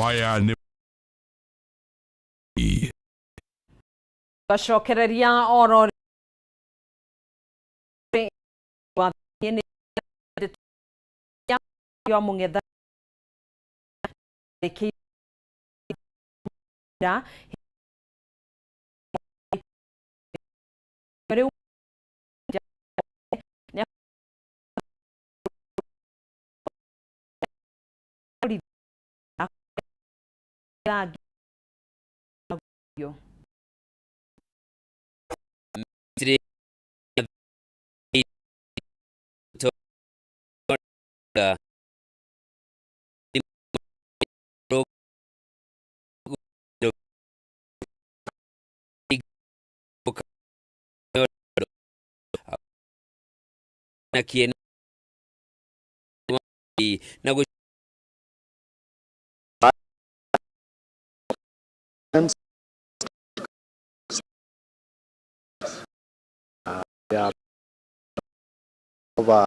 Maya nĩ Gacokereria oro ya mũng'etha rĩu. Na kiene na Yeah, over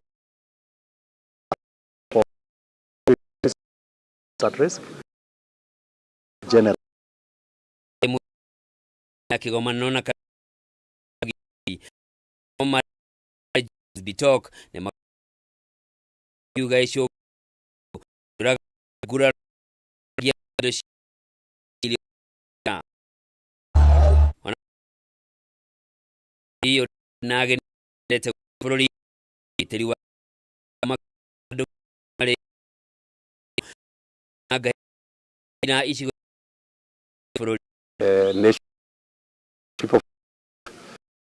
at risk general na kigomano na Bitok ne makiuga icio ngura iyo nagendete bũrũri gitĩri wa andũ marĩ na icigo bũrũri. Nation people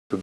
to